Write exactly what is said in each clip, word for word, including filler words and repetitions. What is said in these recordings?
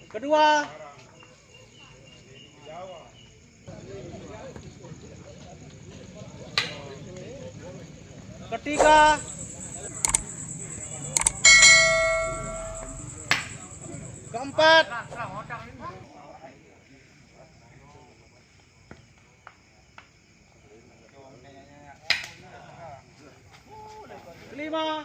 Kedua. Ketiga. Keempat. Kelima.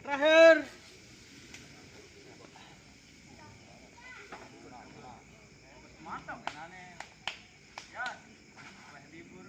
Terakhir. Mantap, ya, aneh. Ya, libur.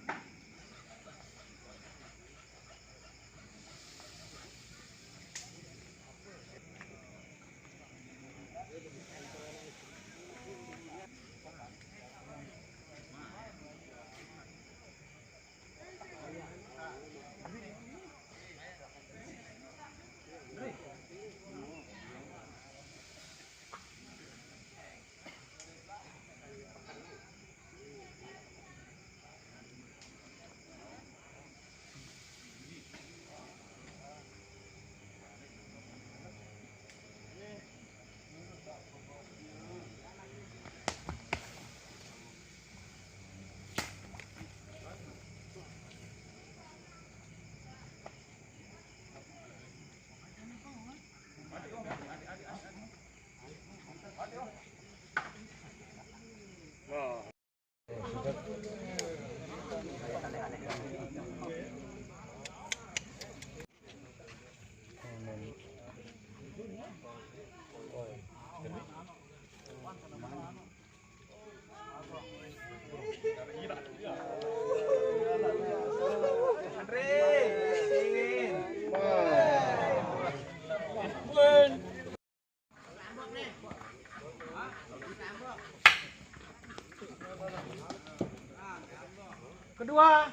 Kedua.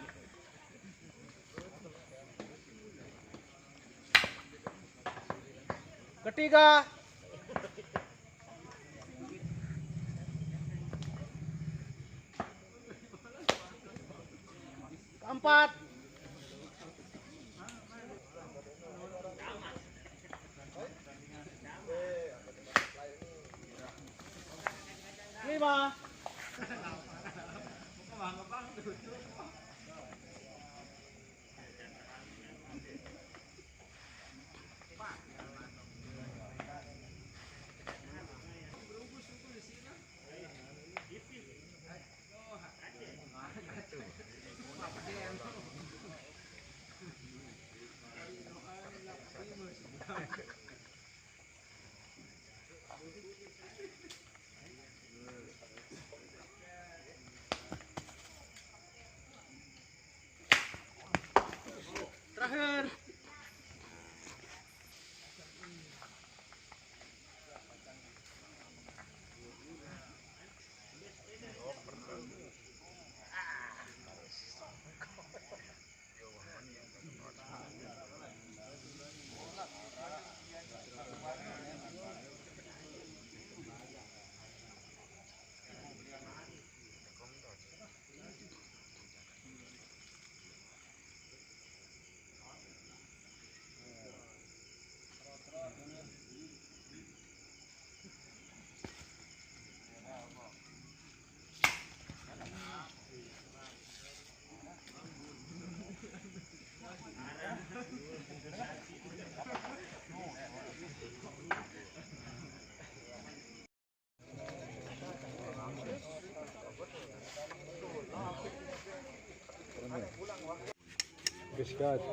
Ketiga. Keempat. Lima. Terakhir.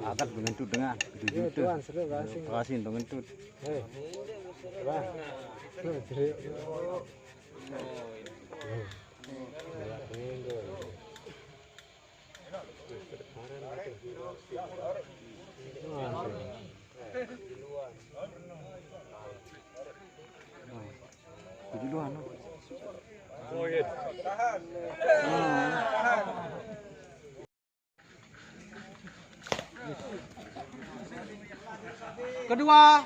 Atas dengan tudengah, tujuh. Tuan, seru, kasih. Kasih, dengan tud. Eh. Wah. Tujuh dua, no. Kedua.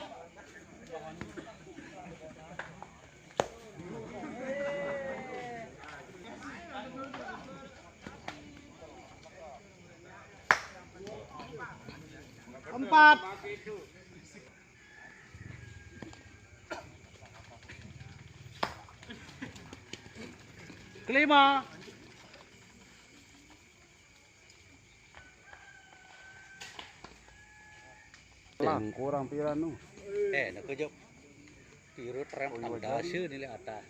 Empat. Kelima. Kurang pira, nu? Eh, nak kejap. Pirut rem. Oh, iya, tambah jadi. Nilai atas.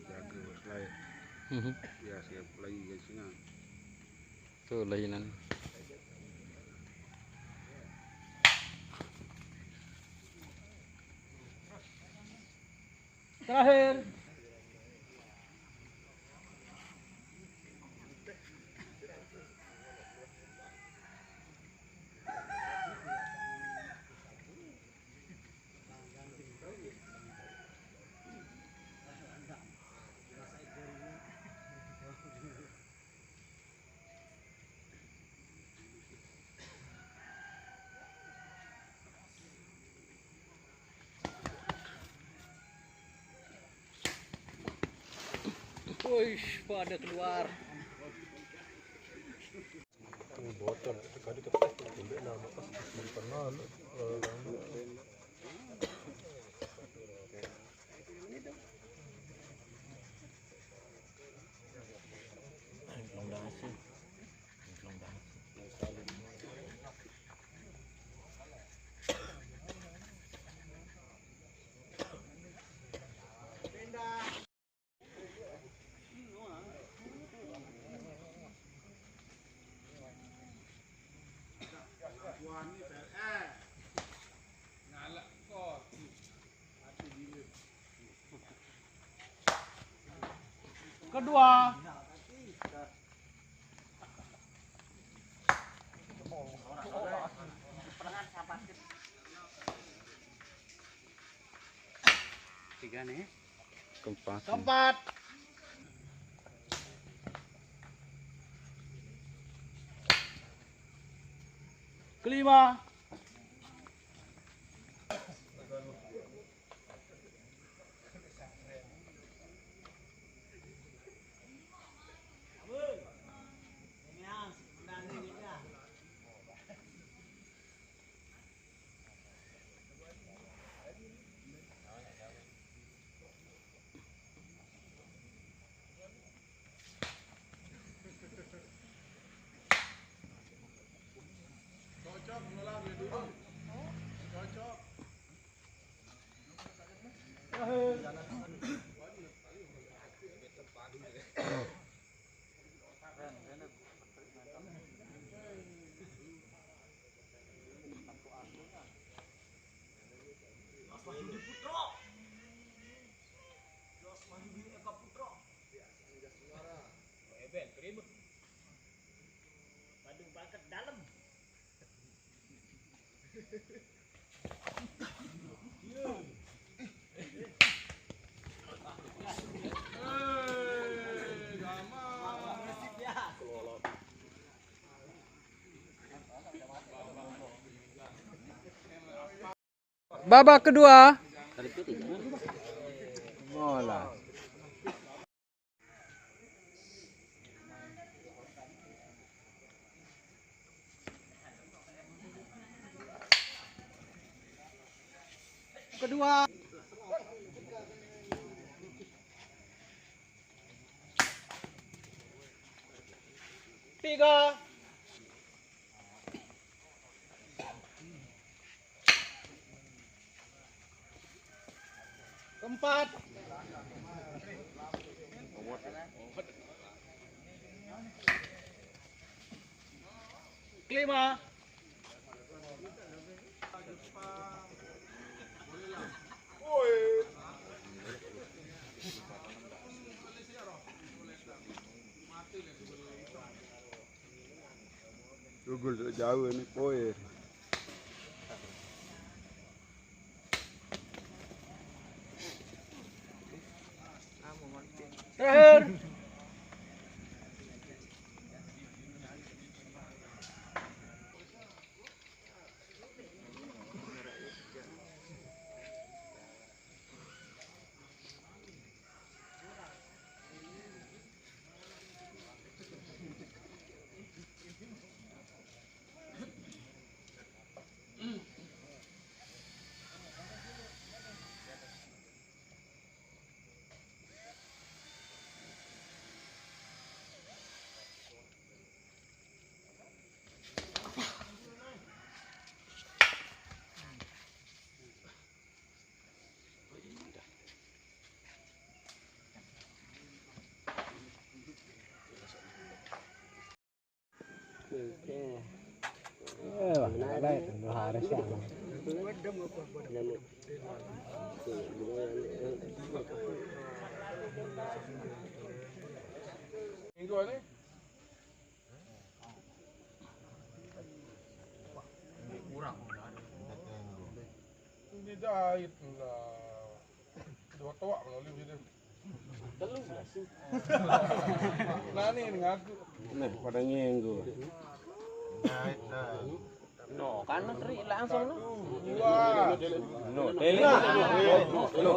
Jago, selain. Mhm. Ya, siap lagi, guys, nah. Tuh, layanan. Terakhir. Wih, pada keluar. Bocor, tadi kertas tumbek nama pas di tengah lu. Kedua. Tiga nih. Keempat. Keempat. Kelima. Babak kedua. Bola. Kedua. Tiga. Keempat. Kelima. Tugul jauh ini, poin. Terakhir. Minggu ni. Ini kurang. Ini jahit lah. Dua toak malu jadi. Nani ngaku. Nah, pada ngenggo. No, kan Sri langsung no. Wah. No, tele. No, no,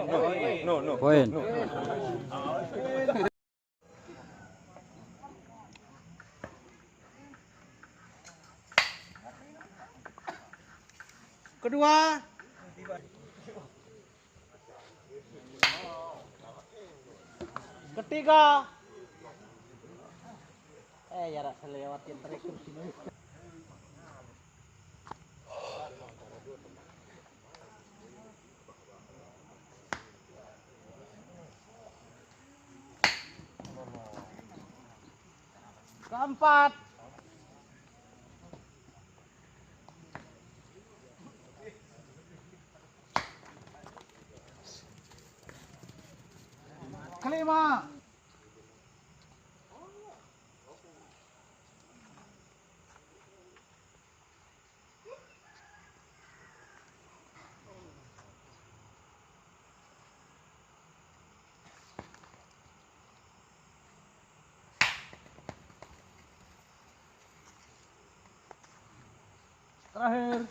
no, no, no. Poin. No. Kedua. Ketiga. Eh, ya, rasa lewatin terakhir sini. Keempat. Kelima. Terakhir.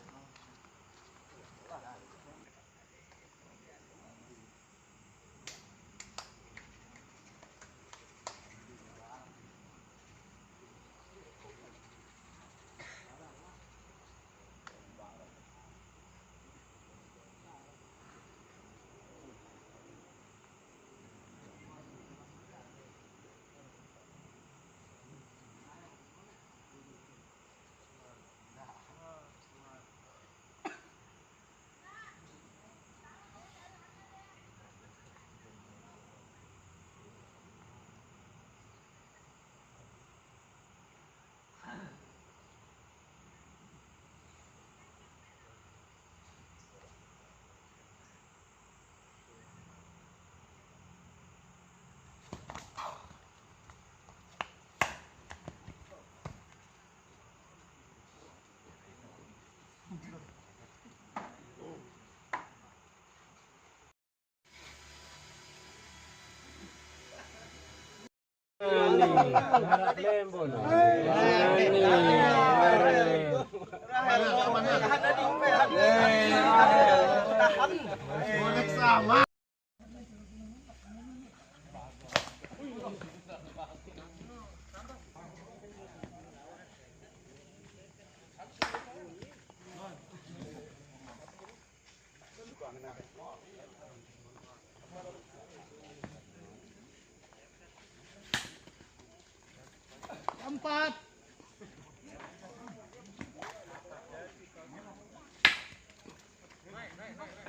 Empat.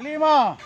Lima.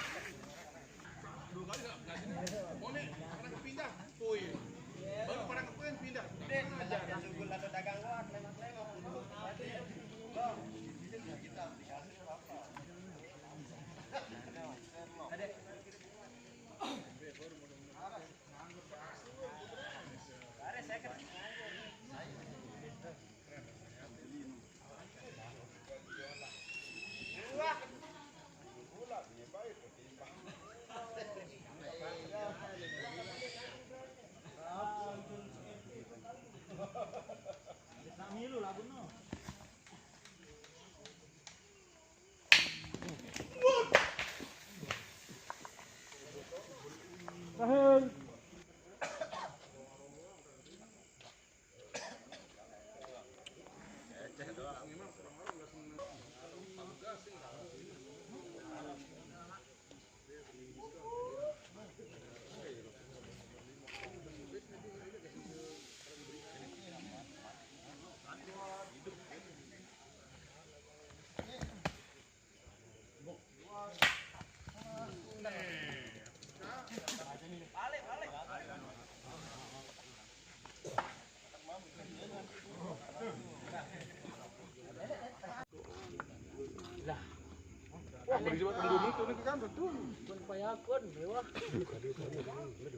Beri juga kan dua menit, ini kan betul. Pun payakun, mewah.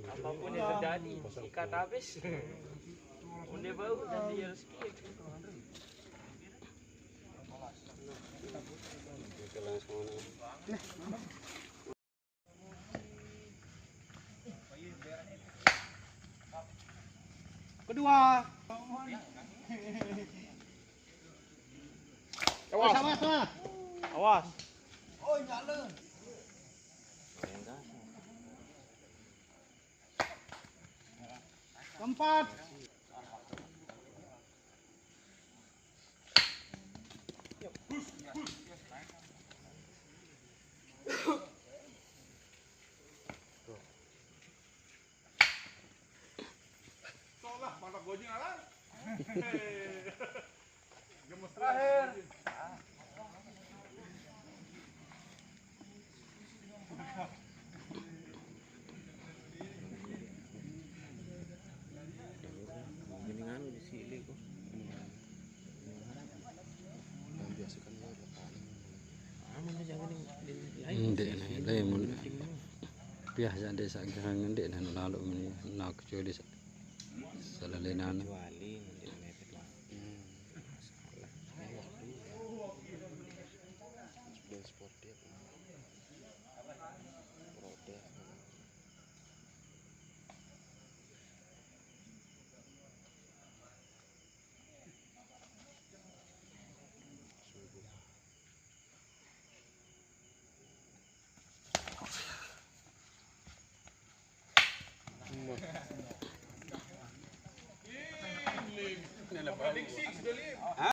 Apapun yang terjadi, sikat habis. Udah bau dan dia rezeki. Kedua. Awas. Awas, awas. Awas. Oh, nyala. Keempat. Solah, mata gojeng lah. Gemes terakhir. Mendingan di sini kok. Yang biasa kan dia udah paling. Aman aja gini. Ndek ne, lain mun. Biasa ndek sak gerang ndek ne lalu meni nak kecuali sa-, salalenan. Kecuali nanti mepet waktu. Hmm. Masalah. Ini waktu. Sudah sportif. Protes.